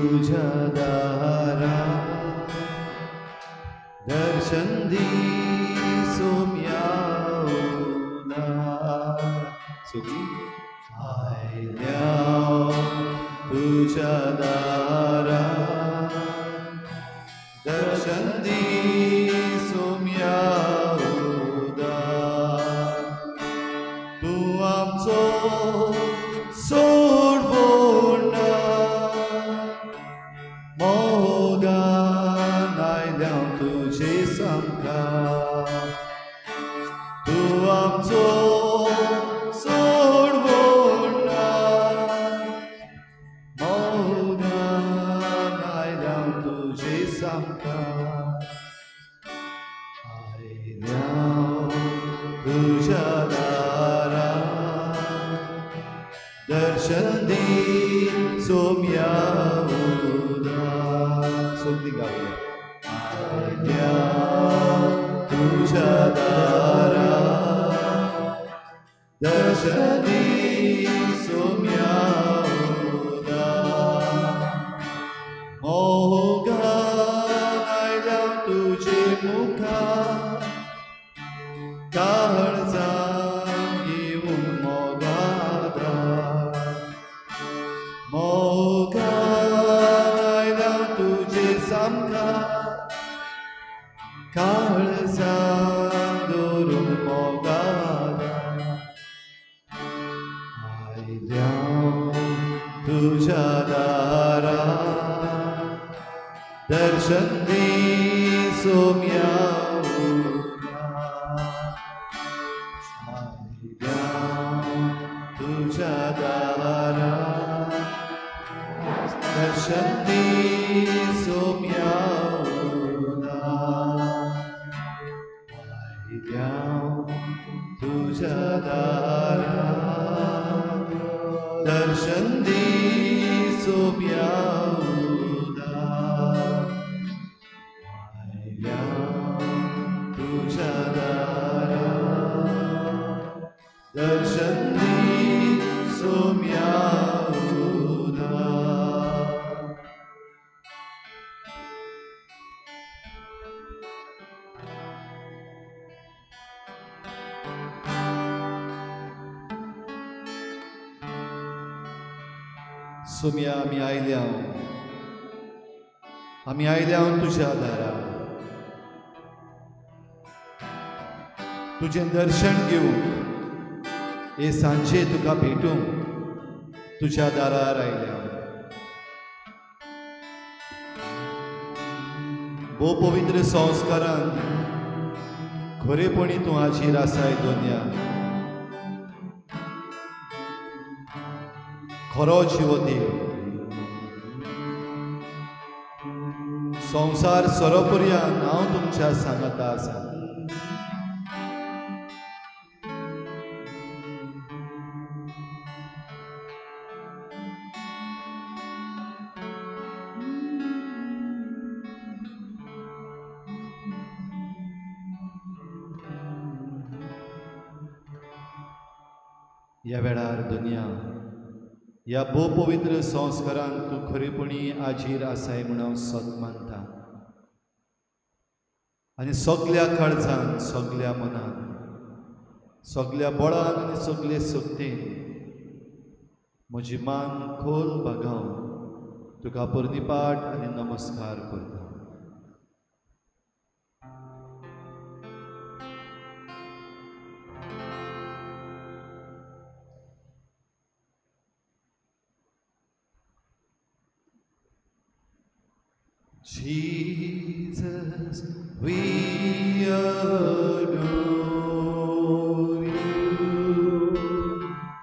तुझ्या दारा दर्शन दी सोम्या उदार सुखी आयल्या तुझ्या दारा दर्शन दी सोम्या उदार तूं आमचो सोडवणा मोगान आयल्या तुजे सामकार तूं आमचो सोडवणा मोगान आयल्या तुजे सामकार आयल्या तुज्या दारा दर्शन दी सोम्या उदार सोमती गावया आयल्या तुझ्या दारा दर्शन दी सोम्या उदार मोगान आयल्या तुजे मुखार काळजान घेवन मोगादार मोगान आयल्या तुजे सामकार काळजान दवरून मोगादार आयल्या तुझ्या दारा दर्शन दी सोम्या उदार आयल्या तुझ्या दारा दर्शन दी सोम्या उदार आयल्या तुझ्या दारा दर्शन दी सोम्या उदार आयल्या तुझ्या दारा दर्शन दी सोम्या उदार. सोम्या आमी आयल्या आमी आयल्या तुज्या दारा तुजें दर्शन घेवंक हे सांजे तुका भेटूंक तुज्या दारार आयल्या. भोव पवित्र संस्कारान खरेपणी तूं हाजीर आसाय दोनया खरो जिवो देव संवसार सरोपर्यान हांव तुमच्या सांगाता आसा. ह्या वेळार दुनिया ह्या भोव पवित्र संस्कारान तूं खरेपणी आजीर आसाय म्हूण हांव सत मानता आनी सगल्या काळजान सगल्या मनान सगल्या बळान आनी सगले शक्तीन म्हजी मान खोल बागावन तुका पर्निपाट आनी नमस्कार करता. Jesus, we adore you.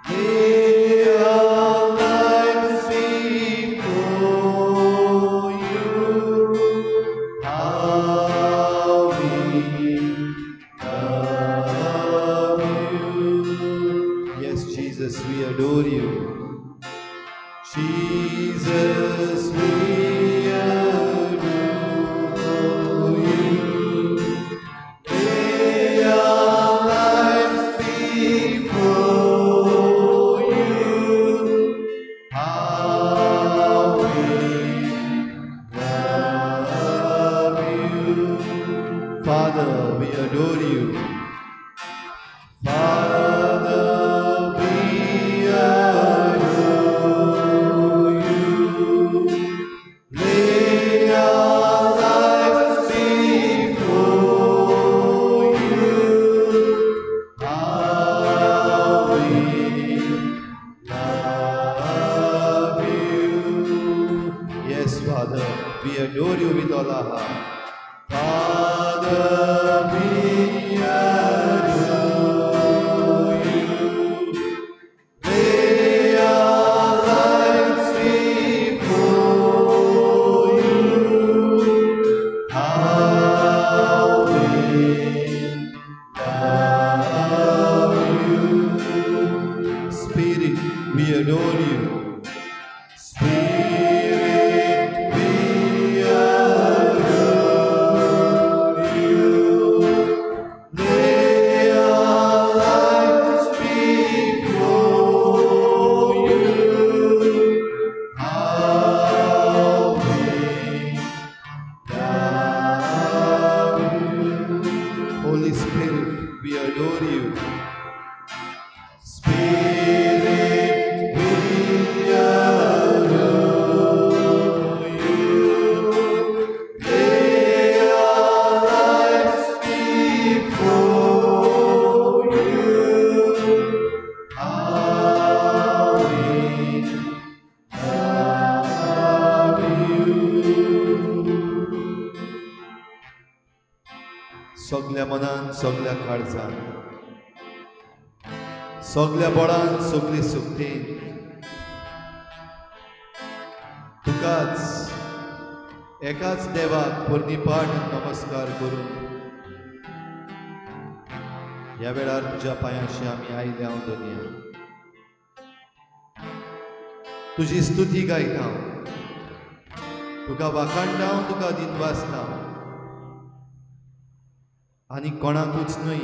Lay our lives before you. How we love you. Yes, Jesus, we adore you. Jesus, we adore you. Lay our lives before you. How we Father, we adore you. Lay our lives before you. How we love you. Yes, Father, we adore you with all our heart. Father, we adore you. Lay our lives before you. How we love you. Spirit, we adore you. Spirit, we adore you. Lay our lives before you. How we love you. Holy Spirit, we adore you. Spirit, we adore you. Lay our lives before you. How we love you. सगल्या मनान, सगल्या काळजान, सगल्या बळान, सगली सुकतेन तुकाच एकाच देवाक पोरणीपाठ नमस्कार करून ह्या वेळार तुज्या पांयांशी आमी आयल्या दोनया. तुजी स्तुती गायता, तुका वाखाणटा, तुका दिनवासता आनी कोणाकूच न्हय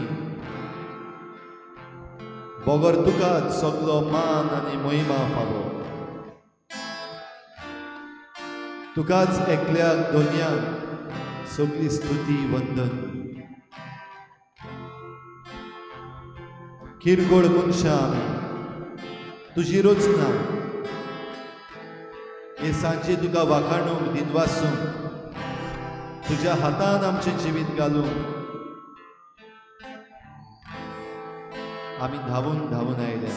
बगर तुकाच सगलो मान आनी महिमा फावो. तुकाच एकल्याक दोनयाक सगली स्तुती वंदन. किरकोळ मनशां आमी, तुजी रचना हे सांजे तुका वाखाणूंक, दिनवासूंक, तुज्या हातान आमचें जिवीत घालूंक आमी धांवून धांवून आयल्या.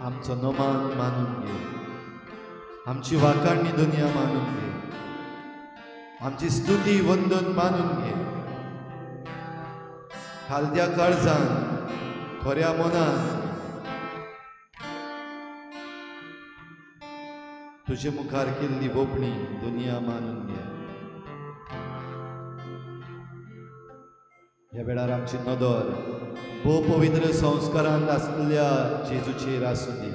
आमचो नमान मानून घे, आमची वाखाणणी दुनिया मानून घे, आमची स्तुती वंदन मानून घे. खालत्या काळजान, खऱ्या मनान तुजे मुखार केल्ली वोपणी दुनिया मानून घे. ह्या वेळार आमची नदर भोव पवित्र संस्कारांत आसलेल्या जेजूचेर आसूं दी.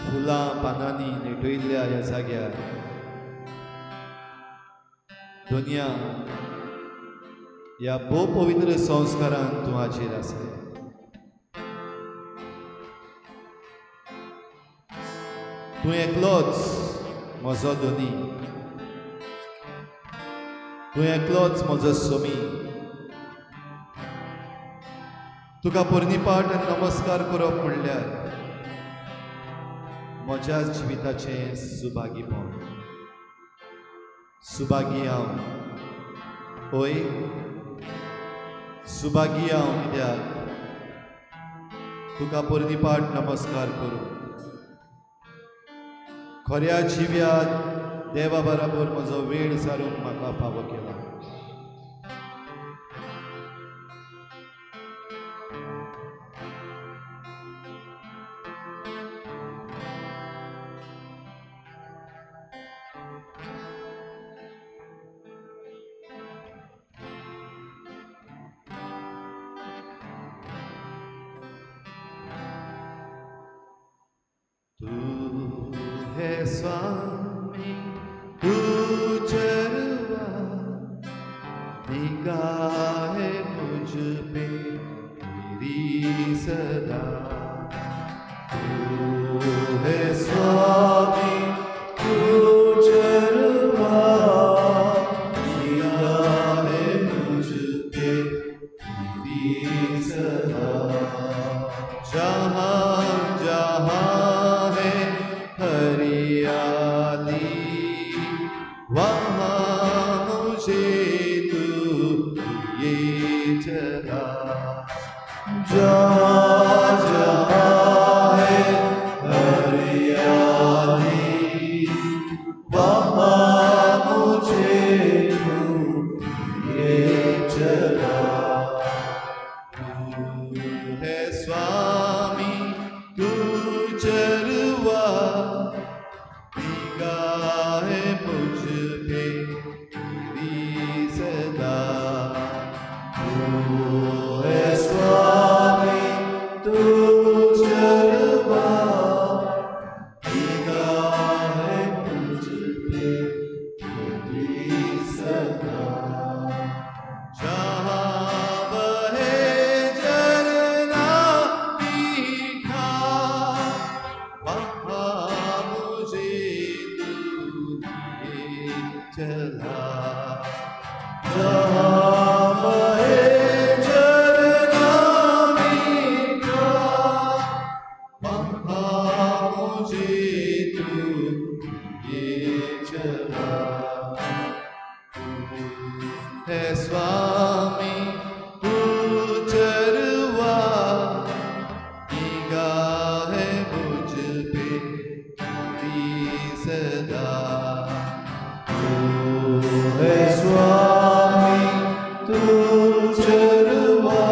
फुलां पानांनी नेटयल्ल्या ह्या जाग्यार दुनिया ह्या भोव पवित्र संस्कारान तूं हाजीर आसा. तूं एकलोच म्हजो धनी, तूं एकलोच म्हजो सोमी. तुका पोरणीपाठ आनी नमस्कार करप म्हणल्यार म्हज्या जिविताचें सुभागीपण. सुभागी हांव, हय सुभागी हांव, कित्याक तुका पोरणीपाठ नमस्कार करूं. खऱ्या जिव्या देवा बराबर म्हजो वेळ सारूंक म्हाका फावो केला. स्वामी तू चरवा, निगाह मुझ पे तेरी सदा। तू है स्वामी तू चरवा, निगाह मुझ पे तेरी सदा। जहाँ जहाँ है हरियाली, वहाँ मुझे तू ये चला। जहाँ जहाँ है हरियाली, वहाँ मुझे तू ये चला। तू है स्वामी तू चरवा, निगाह मुझ पे तेरी सदा। तू है स्वामी तू चरवा, निगाह मुझ पे तेरी सदा। जहाँ बहे झरना मीठा, वहाँ मुझे तू ले चला। जहाँ बहे झरना मीठा, वहाँ मुझे तू ले चला। तू है स्वामी तू चरवा, निगाह मुझ पे तेरी सदा। तू है स्वामी तू चरवा,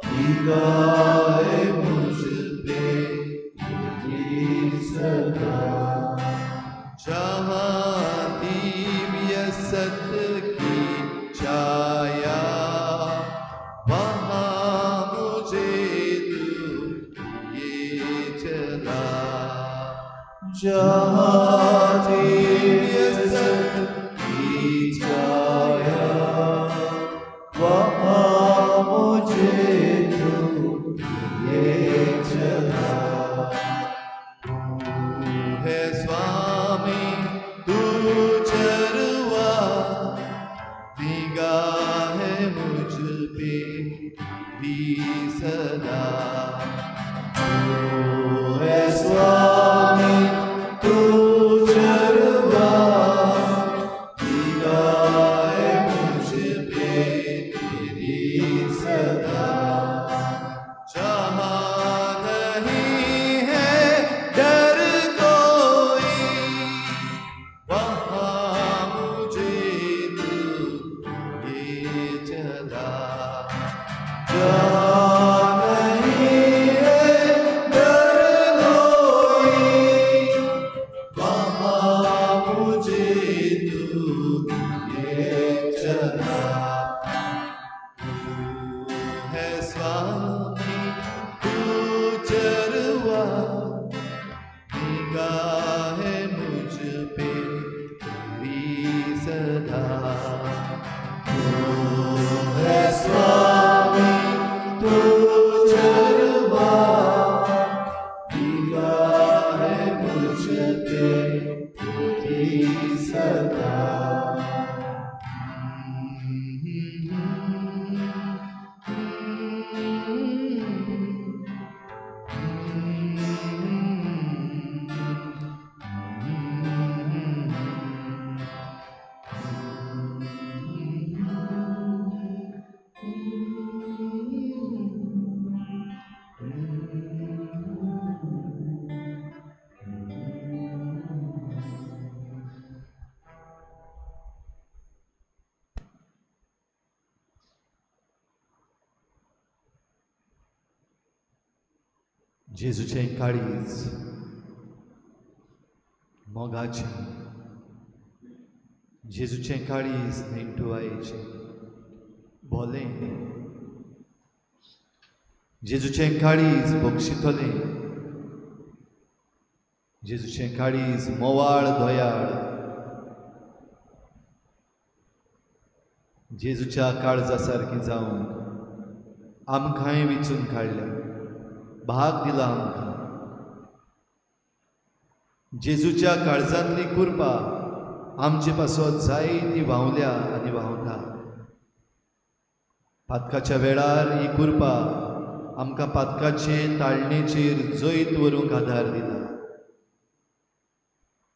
निगाह मुझ पे तेरी सदा। जहाँ दिव्य सत की छाया, वहाँ मुझे तू ये चला। जहाँ दिव्य सत की छाया, वहाँ मुझे तू ये चला। तू है स्वामी तू चरवा, निगाह मुझ पे तेरी सदा। तू है स्वामी तू चरवा, निगाह मुझ पे तेरी सदा। जहाँ नहीं है डर कोई, वहाँ मुझे तू ले चला। जहाँ नहीं है डर कोई, वहाँ मुझे तू ले चला। तू है स्वामी तू चरवा, निगाह मुझ पे तेरी सदा। तू है स्वामी तू चरवा, निगाह मुझ पे तेरी सदा। जेजूचें काळीज मोगाचें, जेजूचें काळीज नेणटुवायेचें भोलें, जेजूचें काळीज बक्षितलें, जेजूचें काळीज मोवाळ दयाळ, जेजूच्या काळजा सारकें जावंक आमकांय विचून काडल्या, भाग दिला आमकां। जेजूच्या काळजांतली कृपा आमचे पासत जायती व्हांवल्या आनी व्हांवता। पातकाच्या वेळार ही कृपा आमकां पातकाचे ताळणेचेर जैत व्हरूंक आदार दिता।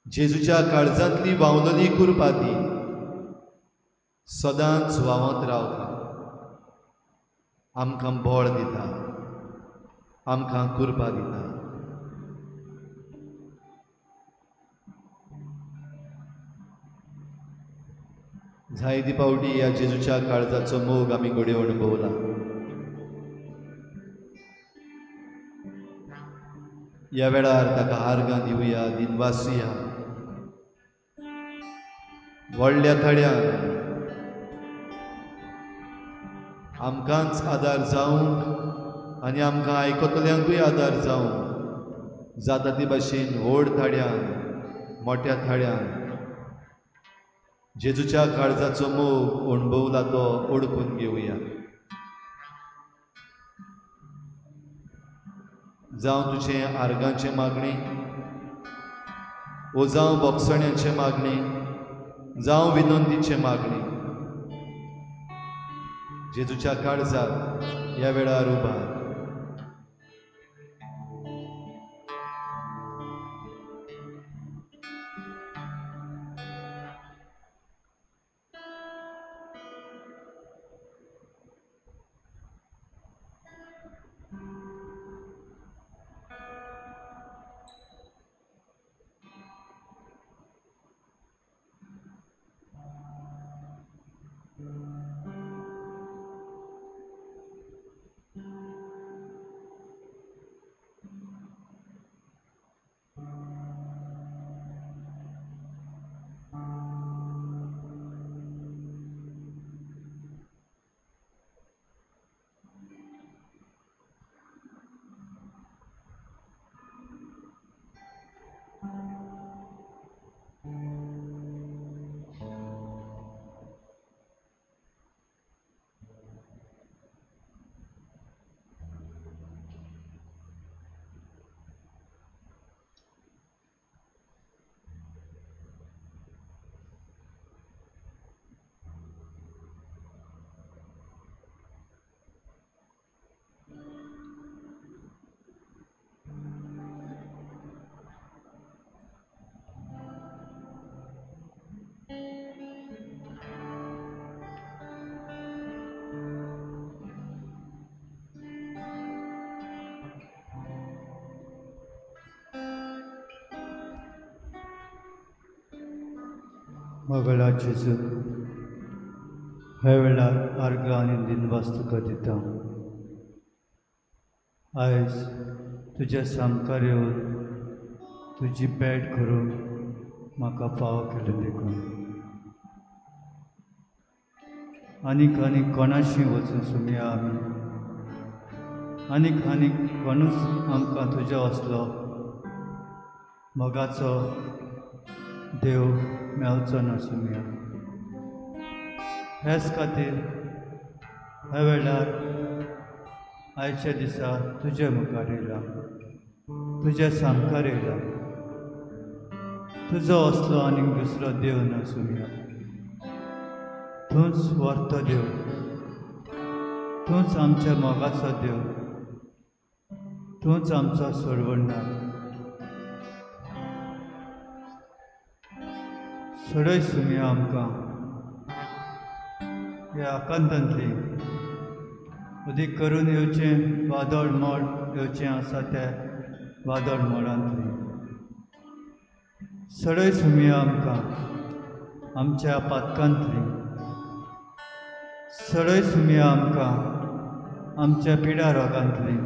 जेजूच्या काळजांतली व्हांवलेली कृपा ती सदांच व्हांवत रावता, आमकां बळ दिता, आमकां कृपा दिता। जायते फावटी ह्या जेजूच्या काळजाचो मोग आमी घडये अणभवला। ह्या वेळार ताका आर्गां दिवया, दिनवासुया। व्हडल्या थड्यान आमकांच आदार जावंक आनी आमकां आयकतल्यांकूय आदार जावंक जाता ते भाशेन व्हड थाड्यान, मोट्या थाड्यान जेजूच्या काळजाचो मोग अणभवला तो ओडकून घेवया। जावं तुजें आर्गांचें मागणें ओ जावं बोगसण्याचें मागणें, जावं विनंतीचें मागणें, जेजूच्या काळजाक ह्या वेळार उबार। मगळा जेजू, ह्या वेळार आर्गां आनी दिनवास तुका दिता। आयज तुज्या सामकार येवन तुजी भेट करूंक म्हाका फावो केलें देखून आनीक आनीक कोणाशी वचून सुमया आमी, आनीक आनीक कोणूच आमकां तुज्या असलो मोगाचो देव मेळचो ना सुमया। ह्याच खातीर ह्या वेळार आयच्या दिसा तुज्या मुखार येयला, तुज्या सामकार येयला। तुजो असलो आनीक दुसरो देव ना सुमया, तूंच व्हरतो देव, तूंच आमच्या मोगाचो देव, तूंच आमचो सोडवणदार। सोडय सुमया आमकां ह्या आकांतांतली, उदीक करून येवचें वादळ मोड येवचें आसा त्या वादळ मोडांतली। सोडय सुमया आमकां आमच्या पातकांतली, सोडय सुमया आमकां आमच्या पिडा रोगांतली,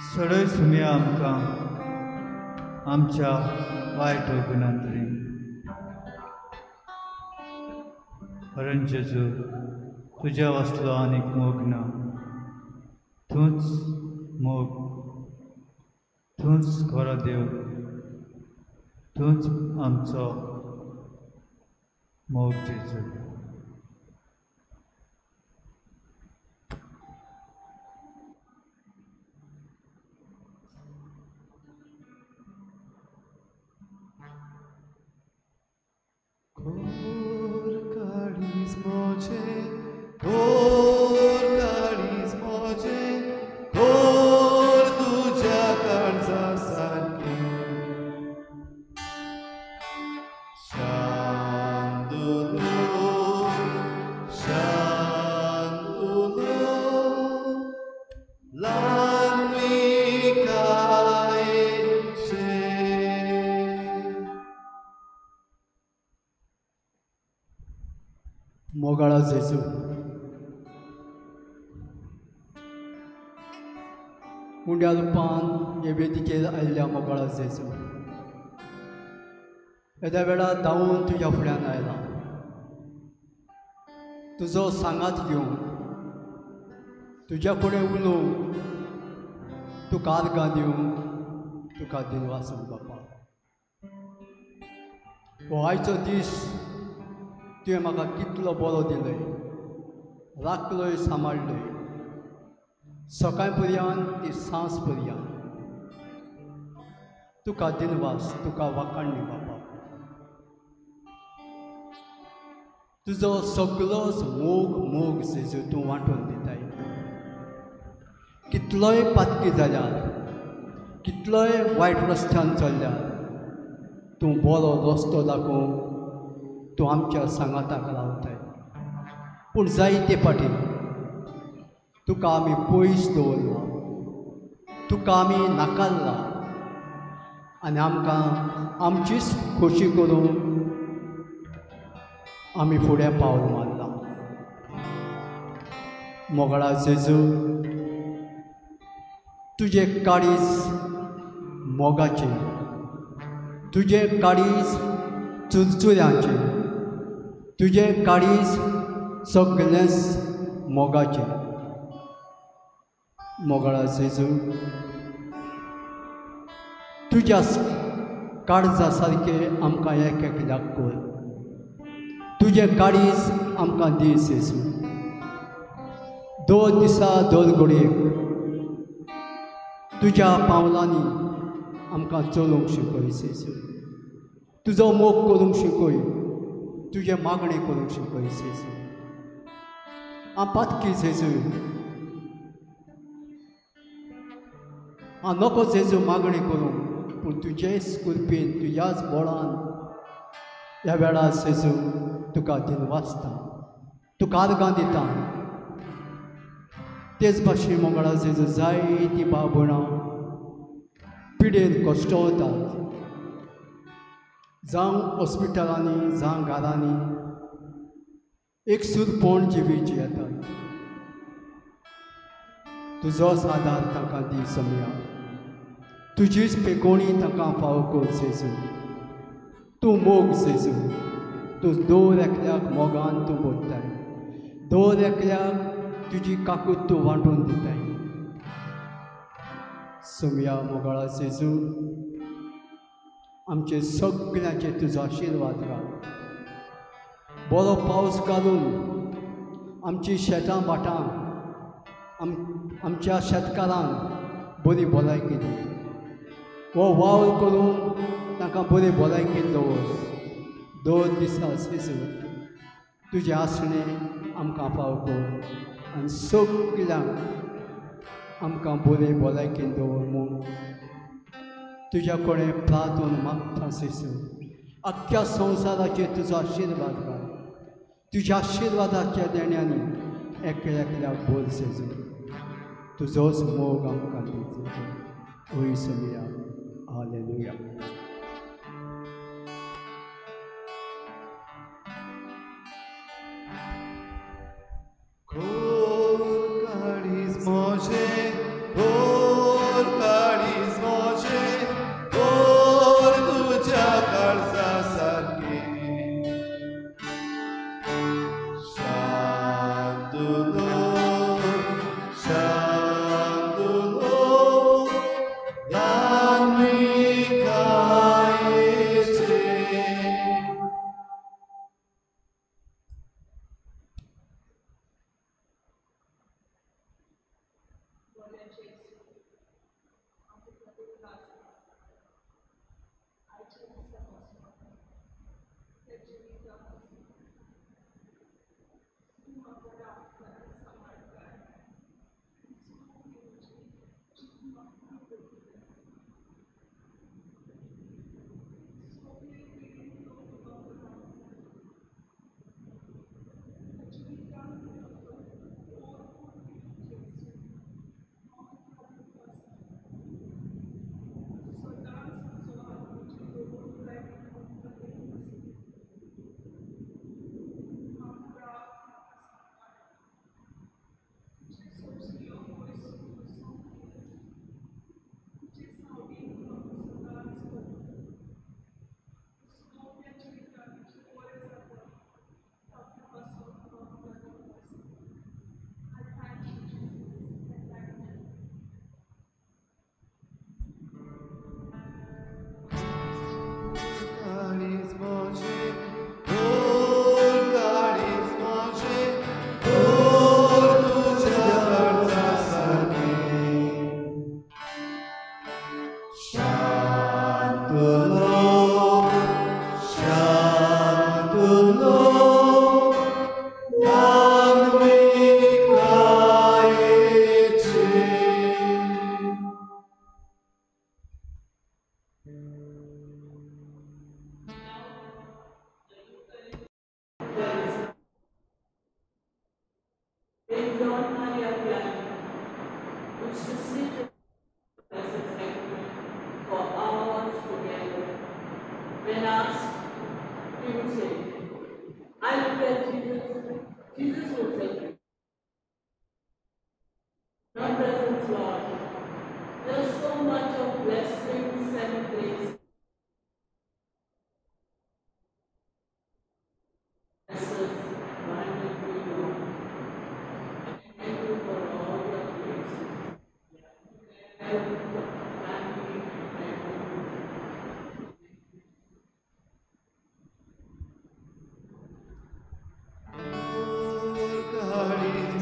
सोडय सुमया आमकां आमच्या वायट गुणांतली। कारण जेजू तुज्या असलो आनीक मोग ना, तूंच मोग, तूंच खरो देव, तूंच आमचो मोग जेजू। जेजू, उंड्या रुपान हे वेदीचेर आयिल्ल्या मोगाळा जेजू, येद्या वेळार धांवून तुज्या फुड्यान आयला तुजो सांगात घेवन, तुज्या फुडें उलोवंक, तुका आर्गां दिवंक, तुका दिनवासूंक बापा. हो आयचो दीस तुवें म्हाका कितलो बरो दिलय, राखलोय, सांबाळ्ळय, सकाळ पर्यंत ती सांज पर्यंत. तुका दिनवास, तुका वाखाणणी बापा. तुजो सगळोच मोग मोग जेजू तूं वांटून दिताय. कितलोय पातकी जाल्यार, कितलोय वायट रस्त्यान चल्ल्यार, तूं बरो रस्तो दाखोवंक तूं आमच्या सांगाताक रावताय. पूण जायते फाटी तुका आमी पयस दवरला, तुका आमी नाकारला आनी आमकां आमचीच खोशी करून आमी फुडें पावल मारला. मोगळा जेजू, तुजें काळीज मोगाचें, तुजें काळीज चुरचुऱ्यांचें, तुजें काळीज सगळेंच मोगाचें. मोगळा जेजू, तुज्या काळजा सारकें आमकां एक एकल्याक कर, तुजें काळीज आमकां दी जेजू. दोन दिसा दोन घडयेक तुज्या पावलांनी आमकां चलूंक शिकय जेजू, तुजो मोग करूंक शिकय, तुजें मागणें करूंक शिकय जेजू. हांव पातकी जेजू, हांव नको जेजू मागणें करूंक, पूण तुजेच कृपेन, तुज्याच बळान ह्या वेळार जेजू तुका दिनवासता, तुका आर्गां दिता. तेच भाशेन मोगळा जेजू, जायतीं भाव भयणां पिडेन कश्टवतात, जावं हॉस्पिटलांनी, जावं घरांनी, एक सुरपोण जिवीची येतात. तुजोच आदार तांकां दी समया, तुजीच पेकोणी तांकां फावो कर जेजू. तूं मोग जेजू, तूं दर एकल्याक मोगान तूं बोलताय, दर एकल्याक तुजी काकूत तूं वांटून दिताय. समया मोगाळा जेजू, आमचे सगळ्यांचे तुजो आशिर्वाद घाल. बरो पावस घालून आमची शेतां भाटां, आमच्या शेतकारांक बरी भलायकी दी. हो वावर करून तांकां बरी भलायकी दवर. दोन दिसा जेजू तुजें आसणें आमकां फावो कर आनी सगळ्यांक आमकां बरी भलायकी दवर म्हूण तुज्या कडेन प्रार्थना मागता जेजू. आख्ख्या संवसाराचेर तुजो आशिर्वाद घाल, तुज्या आशिर्वादाच्या देण्यांनी एकल्या एकल्याक बोल जेजू. तुजोच मोग आमकां दी जेजू. वय समया, हालेलुया. खोल काळीज म्हजें, खोल काळीज म्हजें, खोल तुज्या काळजा सारकें. शांतुलो, शांतुलो, ल्हानविकायेचें. used to sit in the Blessed Sacrament for hours together. When asked, he would say, I look at Jesus, Jesus would say, your presence, Lord. There is so much of blessings and grace. Thank you for all your grace. Thank you for family and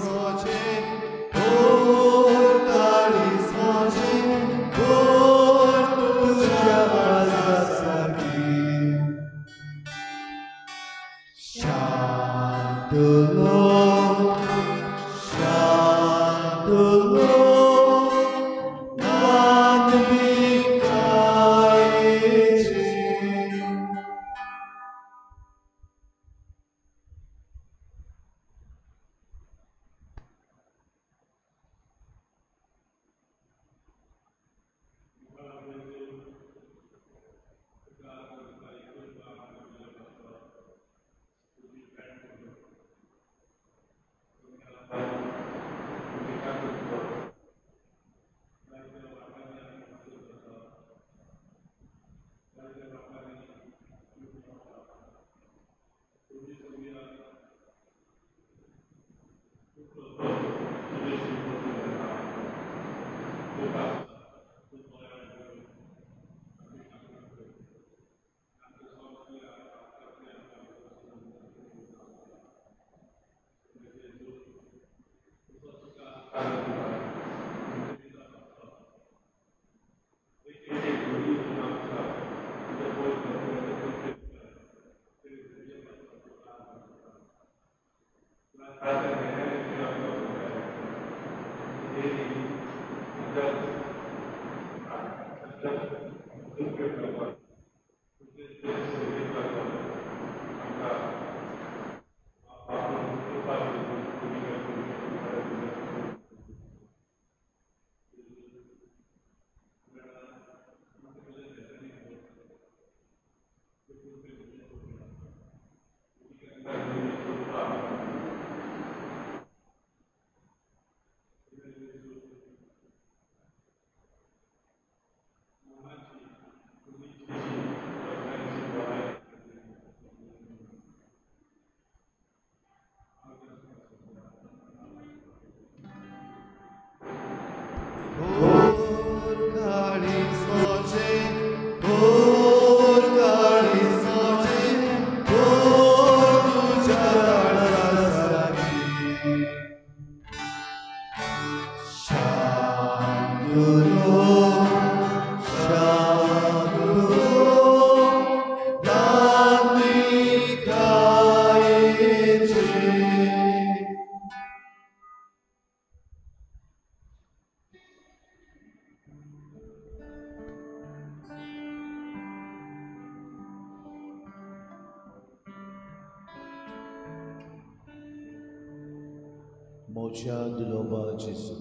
म्हज्या दुलोबा जेजू,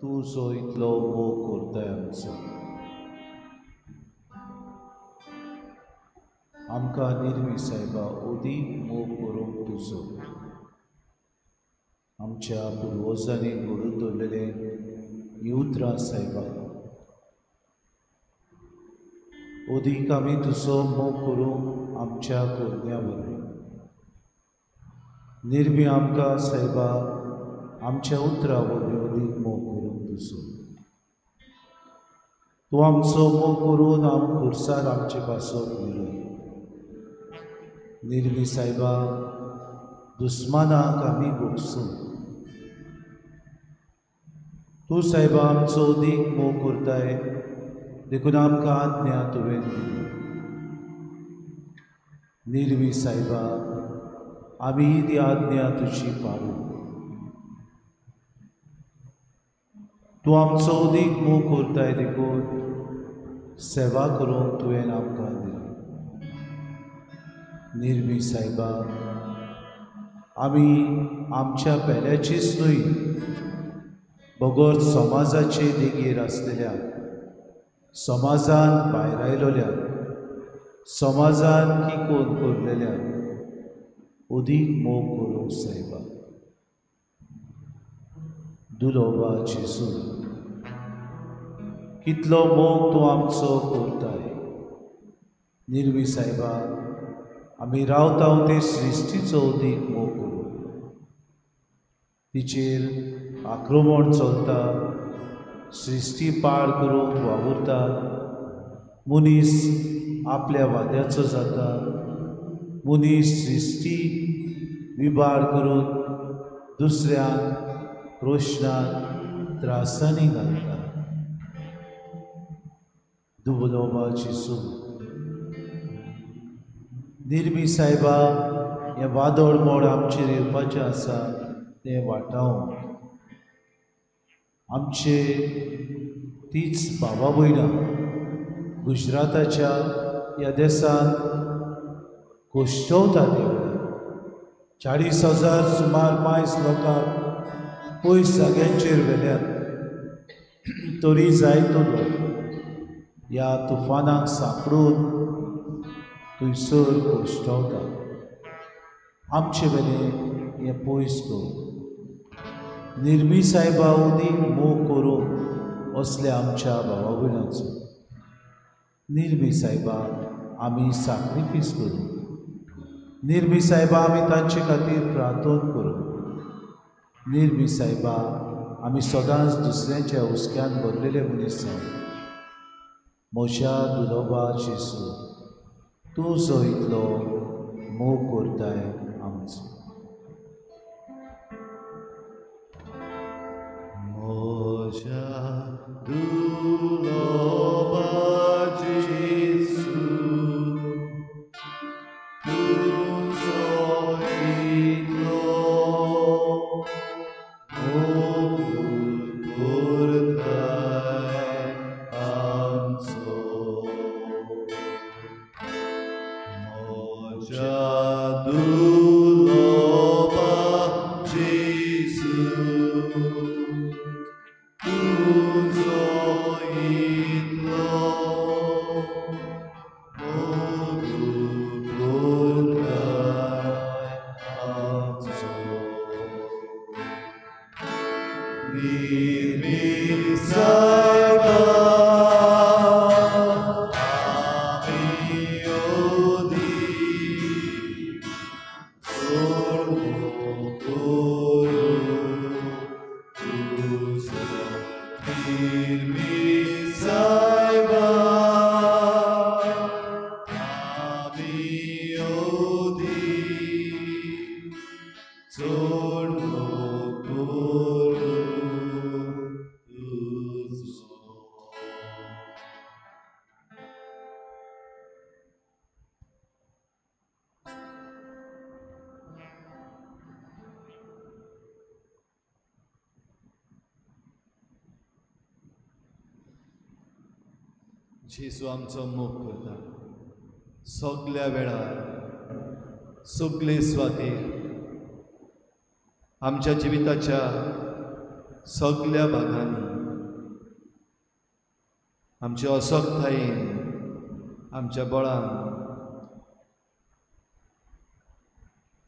तूं जो इतलो मोग करताय आमचो, आमकां निर्मी सायबा अदीक मोग करूंक तुजो आमच्या पुर्वजांनी घडून दवरलेलें हीं उतरां सायबा, अदीक आमी तुजो मोग करूंक आमच्या करण्या वरवीं निर्मी आमकां सायबा आमच्या उतरां वरवीं अदीक मोग करूंक तुजो. तूं आमचो मोग करून आम खुर्सार आमचे पासत मेलो. निर्मी सायबा दुस्मानाक आमी भोगसूं. तूं सायबा आमचो अदीक मोग करताय देखून आमकां आज्ञा तुवें दिली. निर्मी सायबा आमी ती आज्ञा तुजी पाळू. तूं आमचो अदीक मोग करताय देखून सेवा करूंक तुवें आमकां दिली. निर्मी सायबा आमी आमच्या पेल्याचीच न्हय बगर समाजाचे देगेर आसलेल्या, समाजान भायर आयलोल्या, समाजान किकोन करलेल्या अदीक मोग करूंक सायबा. दुलोबा जेजू, कितलो मोग तूं आमचो करताय. निर्मी सायबा, आमी रावता ते सृश्टीचो अदीक मोग करूं. तिचेर आक्रमण चलता, सृश्टी पाड करूंक वावुरता, मनीस आपल्या वाद्याचो जाता, मनीस सृश्टी विबाड करून दुसऱ्यांक प्रश्नांत त्रासांनी घालता. दुबलोबा जेजू, निर्मी सायबा, हें वादळ मोड आमचेर येवपाचें आसा तें वाटावंक आमचे तीच भावा भयणां गुजराताच्या ह्या देशांत कोश्टवता. तेवढ्या 40,000 सुमार मायज लोकांक पयस जाग्यांचेर व्हेल्यात, तरी जायतो लोक ह्या तुफानाक सांपडून थंयसर कोश्टवता. आमचे वेलें हें पयस कर. निर्मी सायबा, अदीक मोग करून असल्या आमच्या भावा भयणांचो. निर्मी सायबा, आमी साक्रिफीस करूं. निर्मी सायबा, आमी तांचे खातीर प्रार्थना करूं. निर्मी सायबा, आमी सदांच दुसऱ्यांच्या हुस्क्यान भरलेले मनीस जावं. म्हज्या दुलोबा जेजू, तूं जो इतलो मोग करताय आमचो. म्हज्या दुलोबा जेजू, तुजो इतलो मोग करताय आमचो. म्हज्या दुलोबा जेजू, तुजो इतलो मोग करताय आमचो. निर्मी सायबा, आमी अदीक चड मोग करूं तुजो. निर्मी सायबा, आमी अदीक चड मोग करूं तुजो. जेजू आमचो मोग करता सगल्या वेळार, सगले स्वातीर, आमच्या जिविताच्या सगल्या भागांनी, आमच्या असक्तायेन, आमच्या बळान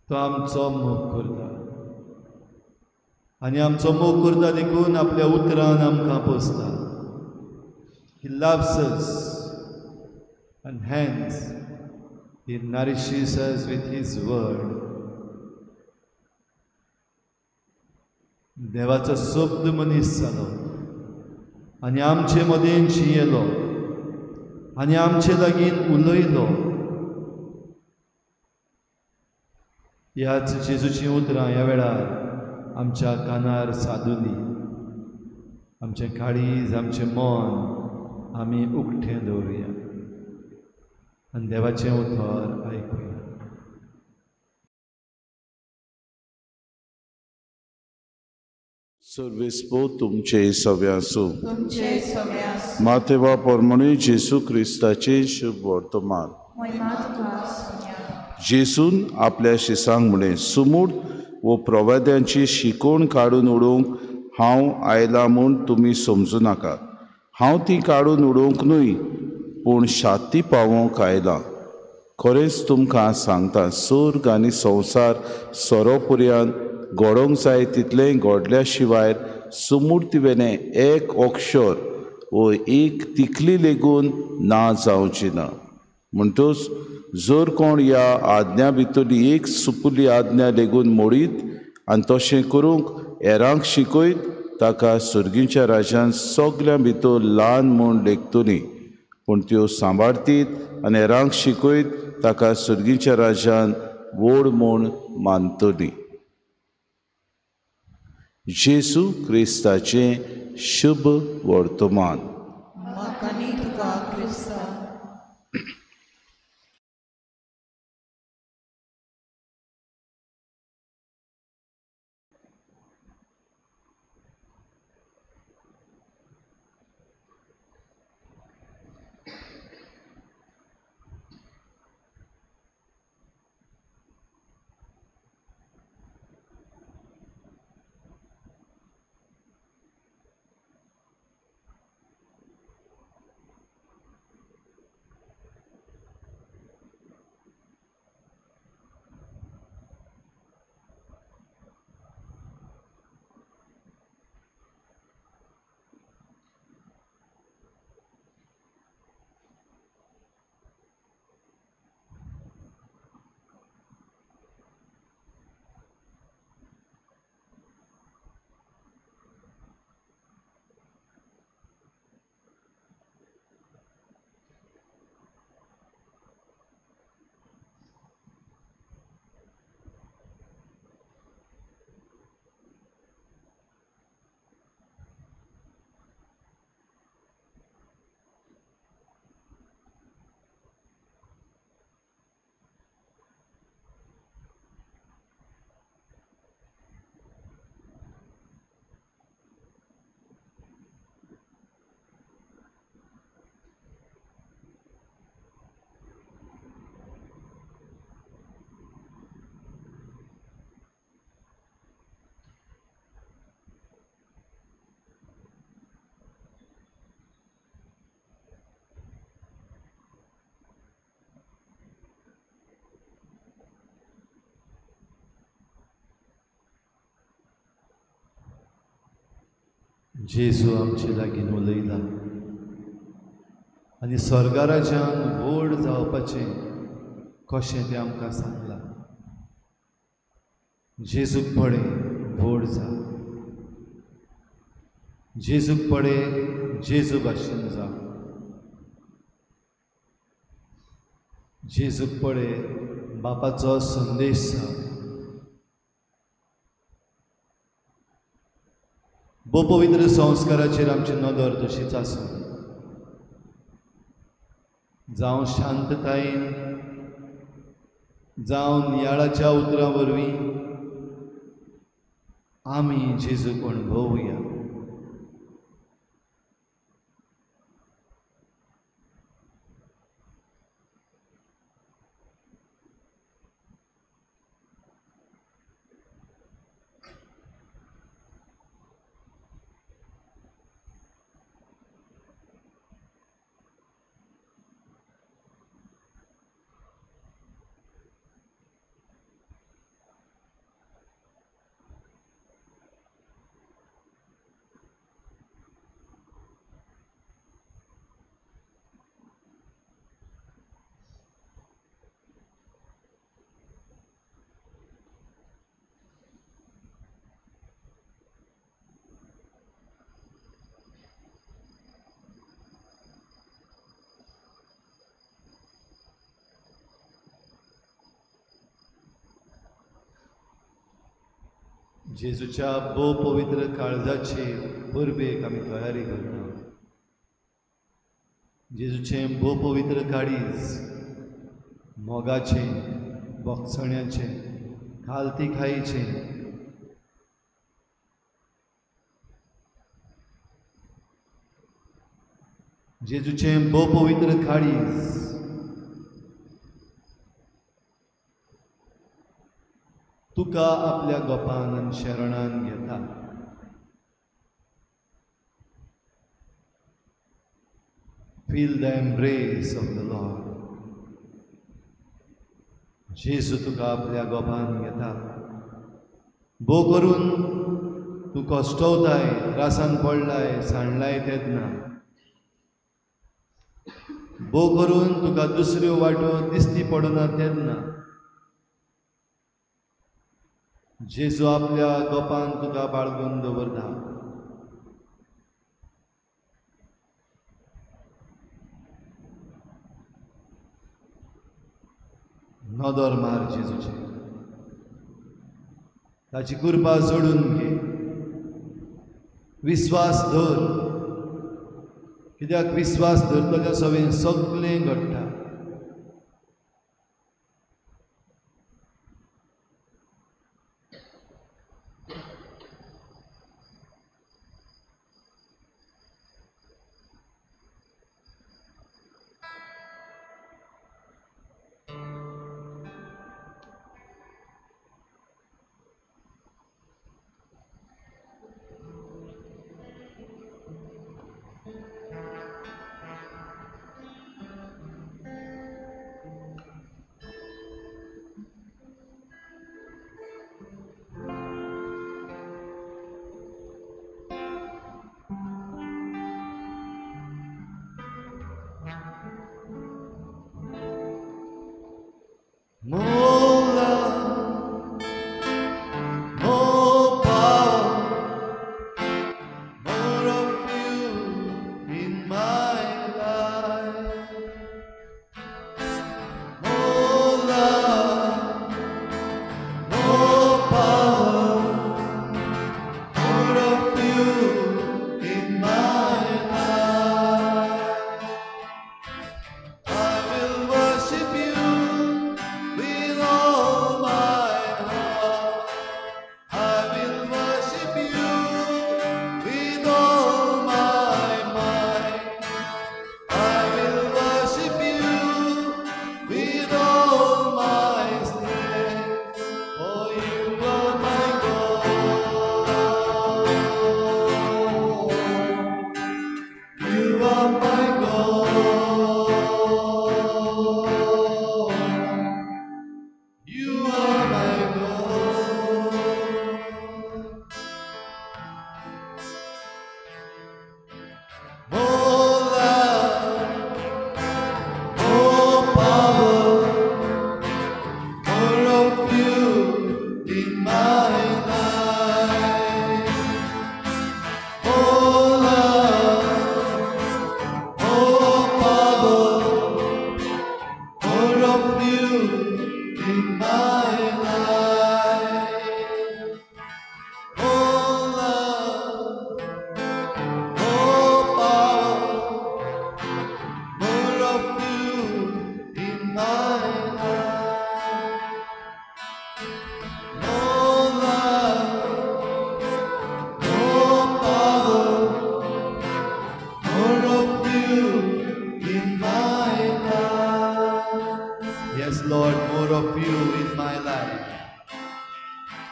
तो आमचो मोग करता. आनी आमचो मोग करता देखून आपल्या उतरान आमकां पोसता. He loves us, and hence He nourishes us with His word. देवाचो शब्द मनीस जालो आनी आमचे मदें जियेलो आनी आमचे लागीं उलयलो. ह्याच जेजूचीं उतरां ह्या वेळार आमच्या कानार सादुली. आमचें काळीज, आमचें मन आमी उकतें दवरुया आनी देवाचें उतर आयकुया. सर्वेस्पो तुमचे सव्यासो मातेवा परमणी जेसू क्रिस्ताचे शुभ वर्तमान. जेसून आपल्या शिसांक म्हणे, सुमूट वो प्रवाद्यांची शिकोवण काडून उडोवंक हांव आयला म्हूण तुमी समजूं नाकात. हांव ती काडून उडोवंक न्हय, पूण शांती पावोवंक आयलां. खरेंच तुमकां सांगता, सर्ग आनी संवसार सोरो पर्यंत घडोवंक जाय तितलें घडल्या शिवाय सुमूर्तीवेलें एक अक्षर वो एक तिकली लेगून ना जावची ना. म्हणटच जर कोण ह्या आज्ञा भितरली एक सुपुल्ली आज्ञा लेगून मोडीत आनी तशें करूंक हेरांक शिकयत, ताका सर्गीच्या राज्यान सगल्यां भितर ल्हान म्हूण लेखतली. पूण त्यो सांबाळतीत आनी हेरांक शिकयत ताका सर्गीच्या राज्यान व्हड म्हूण मानतली. जेजू क्रिस्ताचें शुभ वर्तमान. जेजू आमचे लागीं उलयला आनी स्वर्गाराज्यान व्हड जावपाचें कशें तें आमकां सांगलां. जेजूक पळय व्हड जा, जेजूक पळय जेजू भाशेन जा, जेजूक पळय बापाचो संदेश जा. भोव पवित्र संस्काराचेर आमची नदर तशीच आसूं, जावं शांततायेन, जावं नियाळाच्या उतरां वरवीं आमी जेजूक अणभवया. जेजूच्या भोव पवित्र काळजाचे परबेक आमी तयारी करता. जेजूचें भोव पवित्र काळीज मोगाचें, बोगसण्याचें, खालतीखायेचें, जेजूचें भोव पवित्र काळीज तुका आपल्या गोपान आनी शरणान घेता. Feel the embrace of the Lord. जेजू तुका आपल्या गोपान घेता. भो करून तूं कश्टवताय, त्रासान पडलाय, सांडलाय तेन्ना, भो करून तुका दुसऱ्यो वाटो दिसती पडना तेन्ना, जेजू आपल्या गोपान तुका बाळगून दवरता. नदर मार जेजूचे, ताची कृपा जोडून घे, विस्वास धर, कित्याक विस्वास धरतल्या सवें सगळें घडटा.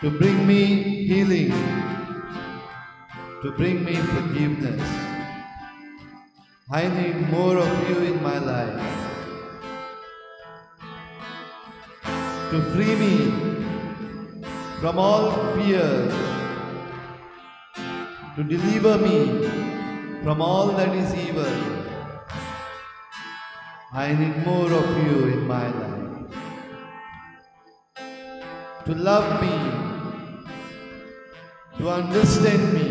To bring me healing, to bring me forgiveness. I need more of you in my life. To free me from all fears, to deliver me from all that is evil. I need more of you in my life. To love me, to understand me,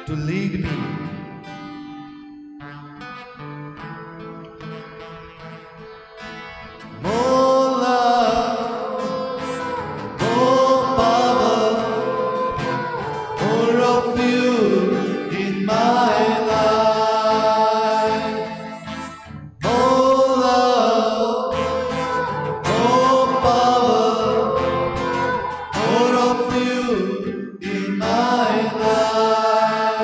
to lead me. More love, more power, more of you in my life. More love, more power, more of you in my life.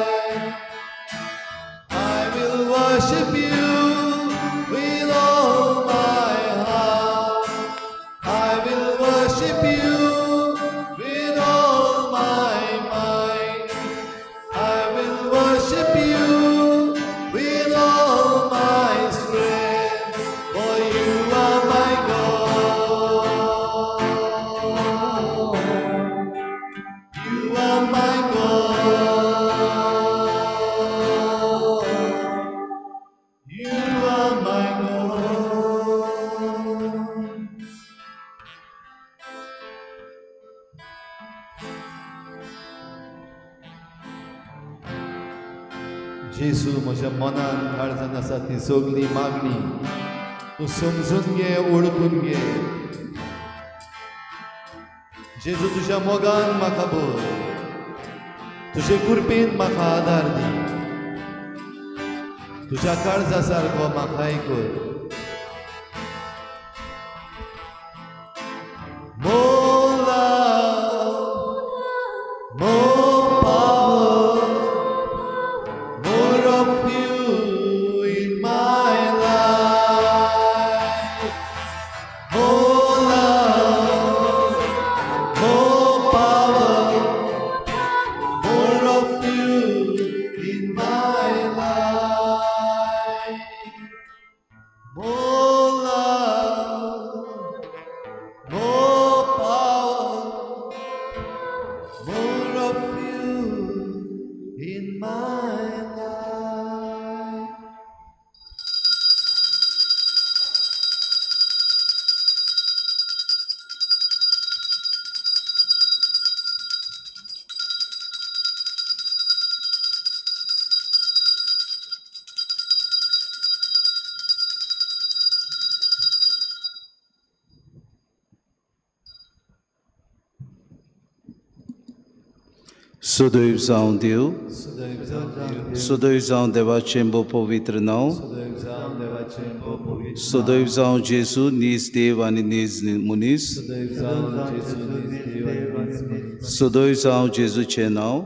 जेजू म्हज्या मनान काळजान आसा ती सगळी मागणी तूं समजून घे, ओळखून घे। जेजू तुज्या मोगान म्हाका भर, तुजे कृपेन म्हाका आदार दी, तुज्या काळजा सारको म्हाकाय कर। More love, more power, more of you in my life. More love, more power, more of you in my life. More love, more power, more of you in my life. सदैव जावं देव, सदैव जावं देवाचें भोव पवित्र नांव, सदैव जावं जेजू नीज देव आनी नीज मनीस, सदैव जावं जेजूचें नांव,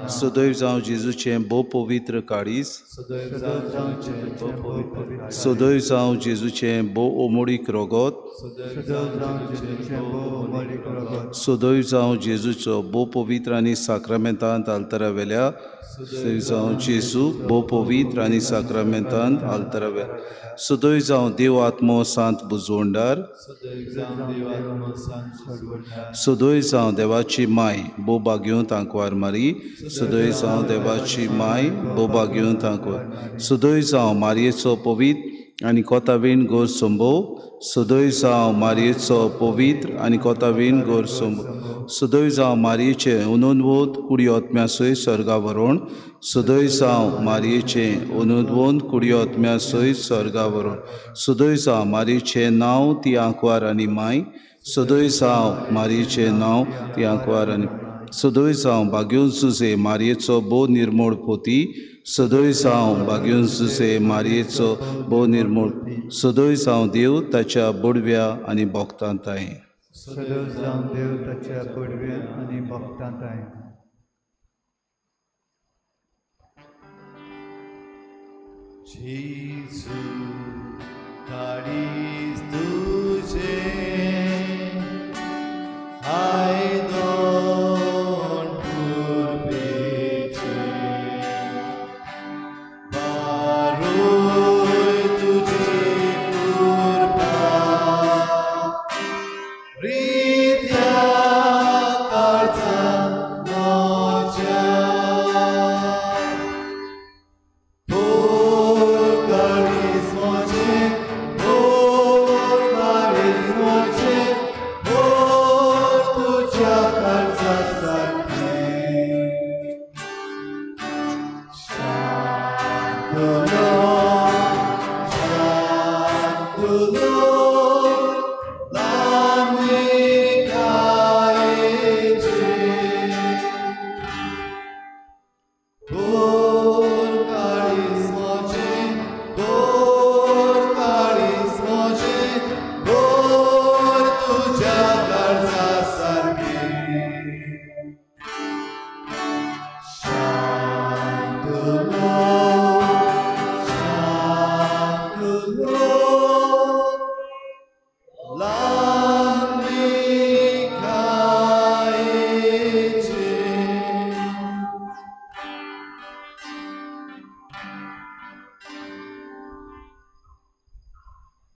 सदैव जावं जेजूचें भोव पवित्र काळीज, सदैव जावं जेजूचें भोव अमोळीक रगत, सदैव जावं जेजूचो भोव पवित्र आनी साक्रामेंतांत आल्तरावेल्या, सदैव जावं जेजू भोव पवित्र आनी साक्रामेंतांत आल्तरावेल्या, सदैव जावं देव आत्मो सांत बुजवंडार, सदैव जावं देवाची माय भोव भाग्योंत आंकवार मारी, सदैव जावं देवाची माय भोव भाग्योंत आंकवार, सदैव जावं मारयेचो पवित्र आनी कोतावीण गोर संभव, सदैव जावं मारयेचो पवित्र आनी कोतावीण गोर संभव, सदैव जावं मारयेचें अनुद्वोत कुडी आत्म्या सयत स्वर्गा व्हरोण, सदैव जावं मारयेचें अनुद्वोत कुडी आत्म्या सयत स्वर्गा व्हरोण, सदैव जावं मारयेचें नांव ती आंकवार आनी माय, सदैव जावं मारयेचें नांव ती आंकवार आनी सदैव जावं भाग्योन सुसे मारयेचो भोव निर्मोळ पोती, सदैव जावं भाग्योन सुसे मारयेचो भोव निर्मोळ, सदैव जावं देव ताच्या बोडव्या आनी भक्तांताय, सदैव जावं देव ताच्या बोडव्या आनी भक्तांताय। जेजू काळीज तुजें